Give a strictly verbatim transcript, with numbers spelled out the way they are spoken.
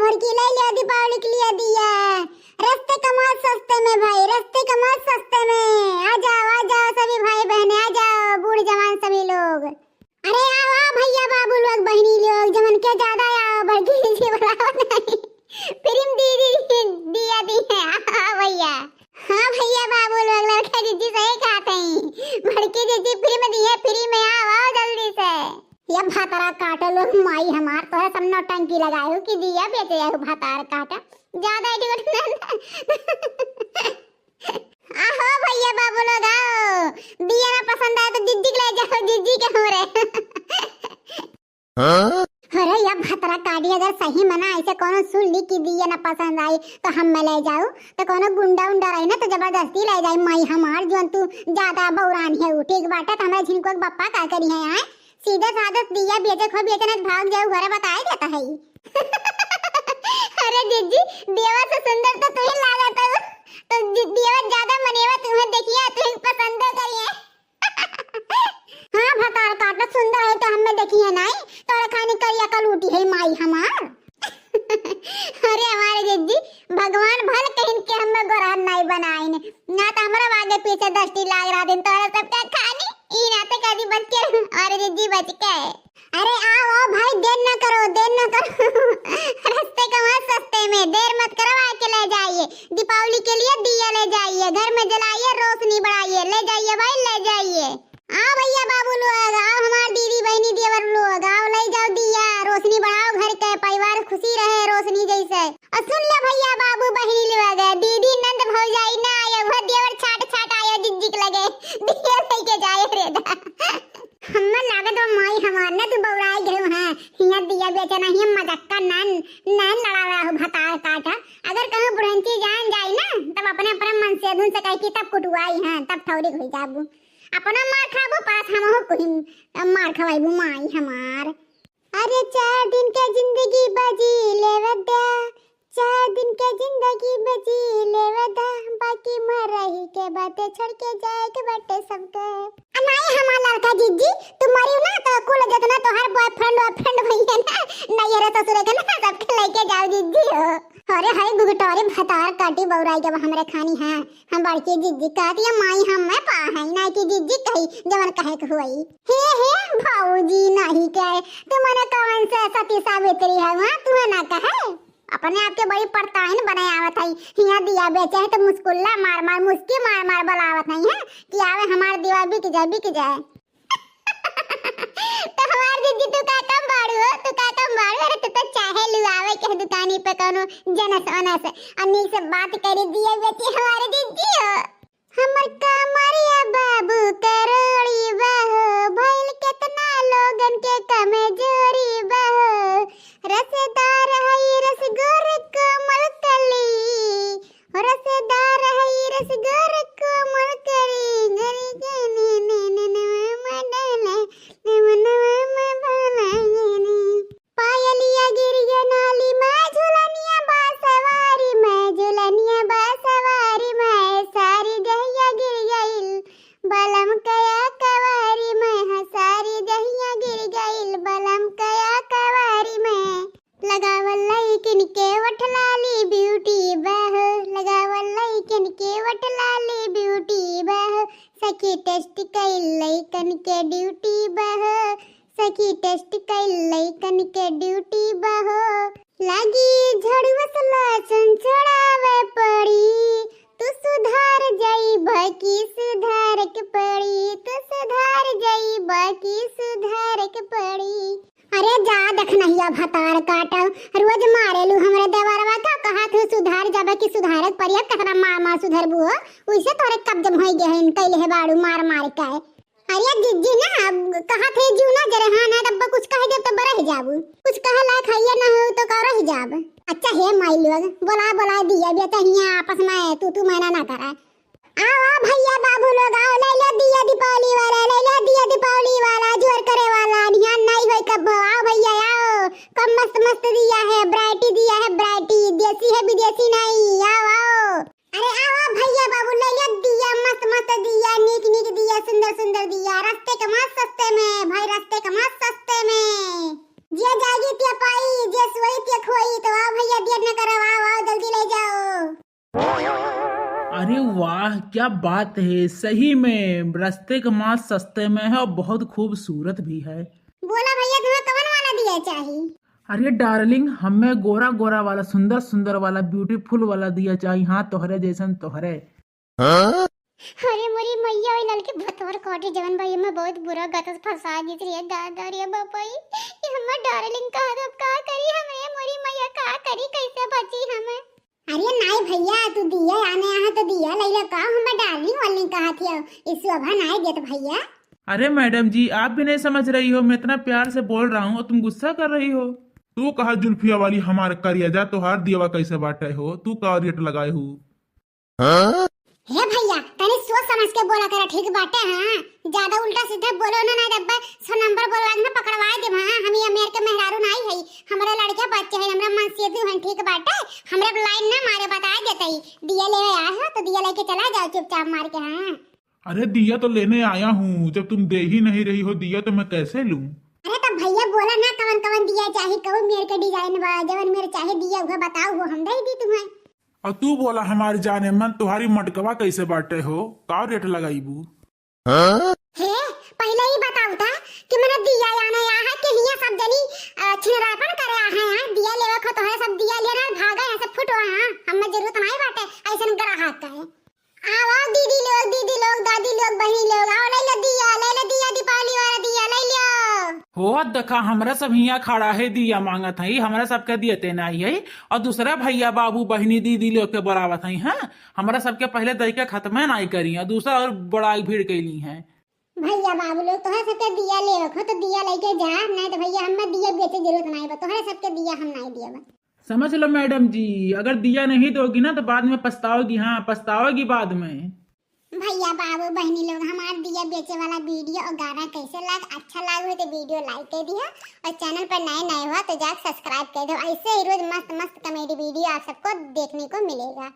बड़की ले लियो दीपावली के लिए दिया। रस्ते कमाल सस्ते में भाई, रस्ते कमाल सस्ते में। आ जाओ, आ जाओ सभी भाई बहन, आ जाओ बूढ़ जवान सभी लोग। अरे आओ, आओ भैया बाबू लोग, बहिनी लोग, जमन के ज्यादा आओ, बड़की जी बुलाओ नहीं। फिर हम दीदी दिया दी है, आओ भैया। हाँ भैया बाबू लोग, लड़का जीजी सही कहत हैं। बड़की जीजी फ्री में दी है, फ्री में आओ, आओ जल्दी से। ये भतरा काटो लोग, माई हमार तोहरे सब नौटंकी लगाए हो कि दिया बेचे हो भतार काटा। ज्यादा एटीट्यूड ना। आहो भैया बाबू लोग आओ, दिया ना पसंद आए तो जीजी के ले जाओ, जीजी के हो रे। हाँ? अरे या भतरा काटी, अगर सही मना ऐसे कोनो सुन ली कि दिया ना पसंद आई तो हम में ले जाऊ, तो कोनो गुंडा उंडा रही ना तो जबरदस्ती ले जाई। माई हमार जोन तू ज्यादा बौरान है उ, ठीक बाटे, तो हमारे झिनको के बप्पा का करी है आए? सीधे साधे दिया बेचे खो बेचे ना भाग जाऊ घरे बताए देता है। अरे जीजी, देवा से सुंदर तो तू ही लागत हो, तो दि-, देवा ज्यादा मनेवा तुम्हें देखिए, तुम्हें पसंद करिए। हाँ भतार काटा सुंदर है तो हमें देखिए नहीं, तोरे खानी करिया कलूटी है माई हमार। अरे हमारे जीजी, भगवान भल कहिन के हमें गोरहन नहीं बनाइन, ना तो हमरा आगे पीछे दृष्टि लाग रहा दिन तोरे सबके खानी, ई ना तो कभी बच के, अरे जीजी बच के। अरे आओ, आओ भाई, देर ना करो, देर ना करो। रस्ते कमाल सस्ते में, देर मत करो, आके ले जाइए। दीपावली के लिए दिया ले जाइए, घर में जलाइए, रोशनी बढ़ाइए, ले जाइए भाई, ले जाइए। आओ भैया बाबू लोग, आओ हमार दीदी बहिनी देवर लोग, आओ ले जाओ दिया, रोशनी बढ़ाओ घर के, परिवार खुशी रहे रोशनी जैसे। और सुन ले भैया बाबू बहिनी लोग, दीदी नंद भौजाई ना आए, वह देवर छाट छाट आए, जिज्जिक लगे दिया लेके जाए रे दा। हम्मे लागत बा माई हमार ना तू बौराई गए हैं। हियाँ दिया बेचे ना, हियाँ मजक्का नैन, नैन लड़ावा हो भतार काटा। अगर कहूँ बुढ़ंची जान जाई ना, तब अपने, अपने मन से धुन से कही कि तब कुटुआई हैं, तब ठौरी हुई जाबू। अपना मार खाबू, पास हमहू कुहिम मार खवाइबू माई हमार। अरे चार दिन के जिंदगी बजी लेवे द्या, चार दिन के जिंदगी बजी लेवे द्या, बाकी मरही के बाटे छोड़ के जाए के बाटे सबके। आ नाई हमार लड़का जिज्जी, तू मरियो ना तो कुल जितना तोहार boyfriend, boyfriend भइया ना, नैहर ससुरे के ना, सबके लेके जाओ जिज्जी हो। अरे हई गुगटोरे भतार काटी बौराई गवा हमरे खानी है। हम बड़की जिज्जी कहती है, माई हम मैं पा है, ना कि जिज्जी कही जवन कहे के हुई। हे, हे, भौजी नहीं कहे, तू मने कौन से सती सावित्री है वहाँ, तुम्हें ना कहे? अपने आप के बड़ी परताइन बने आवत है। हियाँ दिया बेचे है तो मुस्कुल्ला मार मार, मुस्की मार मार बुलावत है, हैं? कि आवे हमार दिया बिक जाए, बिक जाए। तो हमार जिज्जी तू का कम बाड़ू हो, तू का कम बाड़ू? अरे तू तो चाहे लुआवे के दुकानी पे कौनो जनस वनस, अन्नी से बात करे दिया बेचे हमारे जिज्जी हो। हमर कमरिया बाबू करोड़ी बा हो, भइल केतना लोगन के कमजोरी बा हो। रसदार हई रसगोर कोमल कली, रसदार हई रसगोर कोमल कली, गरी गनी ने ने ने ने मडले, ने मनवा में बनायनी। पायलिया गिर गया नाली में, झुलनिया बा सवारी में, झुलनिया बा सवारी में, सारी जहिया गिर गइल, बलम कया कवारी में, हाँ, सारी जहिया गिर गइल, बलम कया कवारी में। लगावल लइकन के वठ लाली beauty बा हो, लगावल लइकन के वठ लाली beauty बा हो, सखी test कइल लइकन के duty बा हो, सखी test कइल लइकन के duty बा हो। लागी झड़ुआ से लासन छोड़ावे पड़ी, तू सुधार जाइबा की सुधार के पड़ी, तू सुधार जाइबा की सुधार के पड़ी। अरे जा देखनहिया भतार काटा, रोज मारेलू हमरे देवरवा का, कहा तू सुधार जाबे की सुधार के पड़ी। अब केतना मार मार सुधरबू हो, उइसे तोरे कब्ज में होई गए हैं, कइले है बाड़ू मार मार के। अरे जिज्जी ना, अब कहा थे जीव ना जरे, हाँ ना, तब कुछ कह देब तब रह जाबू। कुछ कहे लायक है ये ना हो तो का रह जाब। अच्छा हे माई लोग, बोला बोला दिया बेटा हियाँ आपस में तू तू मैना ना करा। आओ आओ भैया बाबू लोग आओ, ले लो दिया दीपावली वाला, ले लो दिया दीपावली वाला, जोर करे वाला, ध्यान नहीं होई कब। आओ भैया आओ, कब मस्त मस्त दिया है, variety दिया है, variety, देसी है विदेशी नहीं, आओ आओ। अरे आओ, आओ भैया बाबू, ले लो दिया, मस्त मस्त दिया, नीक नीक दिया, सुंदर सुंदर दिया, रस्ते के मस्त सस्ते में भाई, रस्ते के मस्त सस्ते में। जे जागी ते पाई, जे सोई ते खोई, तो आओ भैया क्या बात है, सही में रस्ते का मांस सस्ते में है और बहुत खूबसूरत भी है। बोला भैया, तुम्हें कवन वाला दिया चाही? अरे डार्लिंग, हमें गोरा गोरा वाला, सुंदर सुंदर वाला, ब्यूटीफुल वाला दिया चाही। हाँ, तोहरे जैसन तोहरे। अरे मोरी मैया, ओई ललकी भतोर कोठी जवन भाई में बहुत बुरा गतस फंसा दिस रे दादा रे बापाई। ये हमर डार्लिंग का, अब का करी हम रे मोरी मैया, का करी, कैसे बची हम? अरे नाई भैया, तू दिया आने आहा तो दिया लैला का, हमर डार्लिंग वार्लिंग कहा थी, ई शोभा नाई देत भैया। अरे मैडम जी, आप भी नहीं समझ रही हो, मैं इतना प्यार से बोल रहा हूँ और तुम गुस्सा कर रही हो। तू कहा जुल्फिया वाली हमार करिया जा, तोहार दियवा कैसे बाटे हो, तू का रेट लगाए हो? हे भैया, तनी सोच समझ के बोला करा, ठीक बाटे? हाँ, ज्यादा उल्टा सीधा बोलो ना, ना जब सौ नंबर बोलवा के ना पकड़वाए देब। हाँ, हम ये मेर के मेहरारू नाई है, हमरा लड़के बच्चे हैं, हमरा मन से दू हैं, ठीक बाटे? हमरा लाइन ना मारे, बता देते ही, दिया ले आए हो तो दिया लेके चला जाओ चुपचाप मार के। हाँ। अरे दिया तो लेने आया हूँ, जब तुम दे ही नहीं रही हो दिया तो मैं कैसे लूँ? अरे तो भैया बोला ना कवन कवन दिया चाही, कवन मेर के डिजाइन बा, जवन मेर चाहे दिया उहे बताओ हो, हम दे दी तुम्हें। और तू बोला हमार जाने मन, तुम्हारी मटकवा कैसे बाटे हो, का रेट लगाईबू? हे, पहले ही बताओ था कि मने दिया आने आया है कि हियां सब जनी, अ, छिनरापन करे आ है, यहाँ दिया लेवे खो तो है, सब दिया लेना भागा यहाँ से फुटवा। हाँ, हमें जरूरत नहीं बाटे ऐसन ग्राहक का है। आओ, आओ, दीदी लोग, दीदी लोग, दादी लोग, बहिनी लोग, आओ, ले लो दिया, ले लो दिया, दीपावली वाला दिया, ले लो। हो, देखा, हमरा सब हियां खड़ा है, दिया मांगत है, हमरा सबके दियते नहीं है, और दूसरा भैया, बाबू, बहिनी, दीदी लोग के बोलावत है, हाँ, हमरा सबके पहले दई के खत्मे नहीं करी, और दूसरा और बड़ा भीड़ कैली है। भैया, बाबू लोग, तोहरा सबके दिया लेवे खो, तो दिया लेके जा, नहीं तो भैया, हमें दिया बेचे जरूरत नहीं बा, तोहरा सबके दिया हम नहीं दिया बा। समझ लो मैडम जी, अगर दिया नहीं दोगी ना तो बाद में पछताओगी, हाँ, पछताओगी बाद में। भैया, बाबू, बहिनी लोग, हमार दिया बेचे वाला वीडियो और गाना कैसे लाग, अच्छा लाग हो तो वीडियो लाइक कर दिया और चैनल पर नए नए हुआ तो जाके सब्सक्राइब कर दो। ऐसे ही रोज मस्त मस्त कॉमेडी वीडियो आप सबको देखने को मिलेगा।